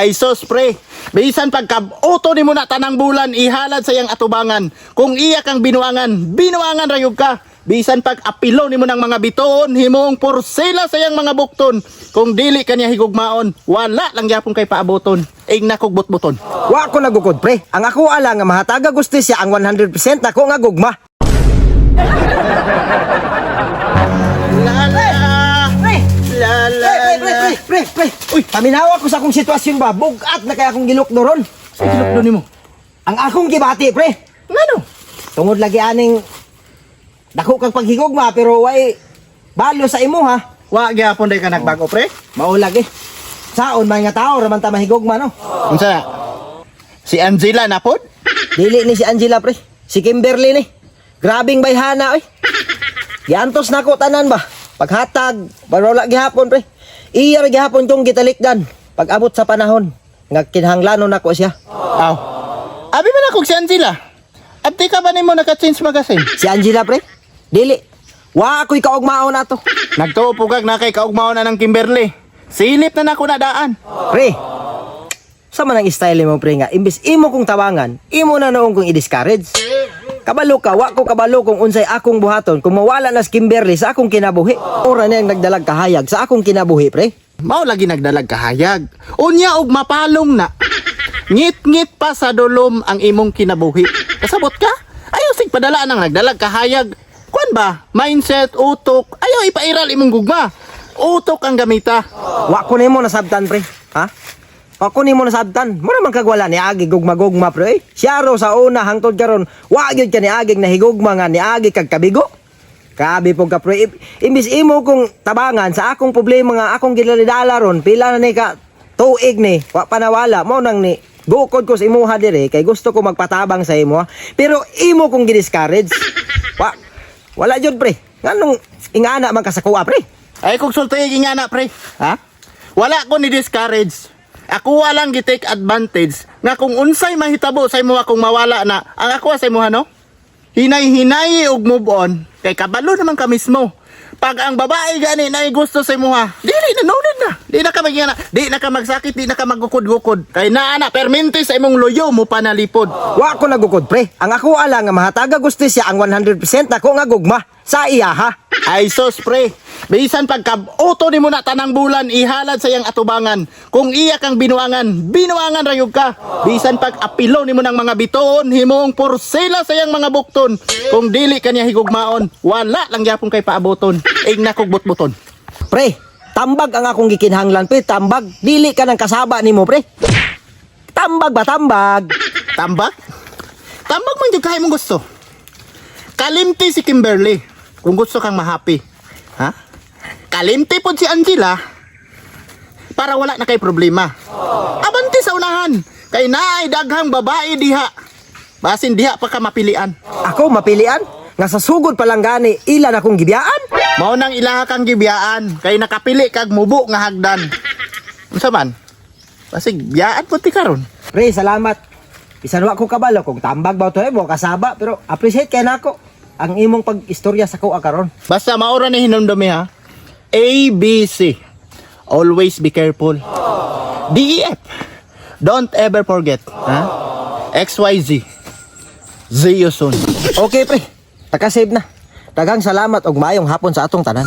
Ay sus, pre. Bisan pagkab-uto nimo na tanang bulan ihalad sa iyang atubangan. Kung iya kang binuangan, binuangan rayog ka. Bisan pag apilo nimo ng mga bituon, himong porsela sa iyang mga bukton. Kung dili kaniya higugmaon, wala lang gyapon kay paaboton. Ing nakog butbuton. Wa ko nagukod, pre. Ang ako ala nga mahataga gustisya ang 100% ako nga gugma. La la. Pre! La la Pre, pre, pre, la. pre, pre, pre. Uy, paminawa ko sa akong sitwasyon ba? Bugat na kaya akong gilok doron. Sa gilok nimo. Ang akong gibati, pre. Ngano? Tungod lagi aning dako kag paghigugma pero way balo sa imo ha. Wa gyapon day ka nagbago, pre. Mao lagi. Saon man nga tao ra man ta mahigugma, no. Unsa? Si Angela na pod? Dili ni si Angela, pre. Si Kimberly ni. Grabing bayhana oy. Giantos nako tanan ba. Paghatag, wala gihapon, pre. Iya ra gihapon kong gitalikdan. Pag abot sa panahon nga kinahanglanon nako siya. Aw. Abi man ako si Angela. Abdi ka ba nimo naka-change magazine? Si Angela, pre. Dili. Wa ako'y kaugmaon ato. Nagtuo po kag na kay kaugmaon na ng Kimberly. Silip na nako na daan. Pre. Sa man ang style mo, pre, nga imbis imo kong tawangan, imo na noong kong i-discourage. Kabalo ka, wa ko kabalo kung unsay akong buhaton kung mawala na si Kimberly sa akong kinabuhi. Ora na yung nagdalag kahayag sa akong kinabuhi, pre. Mao lagi nagdalag kahayag. Unya og mapalong na. Ngit-ngit pa sa dulom ang imong kinabuhi. Kasabot ka? Ayaw sig padala nang nagdalag kahayag. Kuan ba? Mindset, utok. Ayaw ipairal imong gugma. Utok ang gamita. Wa ko nimo nasabtan, pre. Ha? Wa ko nimo nasabtan. Mura man kag wala ni agi gugma-gugma, pre. Eh. Siya ro sa una hangtod karon, wa gyud ka ni agig nahigugma nga niagi kag kabigo. Grabe po ka, pre. Imbis imo kong tabangan sa akong problema nga akong gilalidala ron, pila na ni ka tuig ni, wa pa nawala mo nang ni gukod ko sa imuha dire kay gusto ko magpatabang sa imo ha. Pero imo kong gidiscourage. Wa wala jud, pre. Nganong ingana man ka sa kuha, pre? Ay kung sulti nga na, pre. Ha? Wala ko ni discourage. Ako walang gi-take advantage nga kung unsay mahitabo sa imo kung mawala na ang ako sa imo, no? Hinay-hinay og move on kay kabalo naman ka mismo. Pag ang babae gani na gusto sa imo ha, dili na, no need na. Di na ka magingana, di na ka magsakit, di na ka magukod-gukod. Kay naa na permente sa imong loyo mo panalipod. Wa ko nagukod, pre. Ang ako ala nga mahataga gustisya ang 100% ako nga gugma sa iya ha. Ay sus, pre. Bisan pagkab-uto nimo na tanang bulan ihalad sa iyang atubangan. Kung iya kang binuangan, binuangan rayog ka. Bisan pag apilo nimo ng mga bituon, himong porsela sa iyang mga bukton. Kung dili kaniya higugmaon, wala lang gyapon kay paaboton. Ing nakog butbuton. Pre, tambag ang akong gikinahanglan, pre, tambag. Dili ka ng kasaba nimo, pre. Tambag ba, tambag? Tambag? Tambag man jud kay mong gusto. Kalimti si Kimberly kung gusto kang mahappy. Ha? Kalimti pod si Angela para wala na kay problema. Abante sa unahan kay naay daghang babae diha. Basin diha pa ka mapilian. Ako mapilian nga sa sugod pa lang gani ilan akong gibiyaan. Mao nang ilaha kang gibiyaan kay nakapili kag mubo nga hagdan. Unsa man? Basig biyaan pud ti karon. Pre, salamat. Bisan wa ko kabalo kung tambag ba to eh, mo kasaba, pero appreciate kay nako ang imong pag-istorya sa kuha karon. Basta maura ni hinumdumi ha. A B C. Always be careful. D E F. Don't ever forget. Ha? X Y Z. See you soon. Okay, pre. Taka-save na. Daghang salamat og maayong hapon sa atong tanan.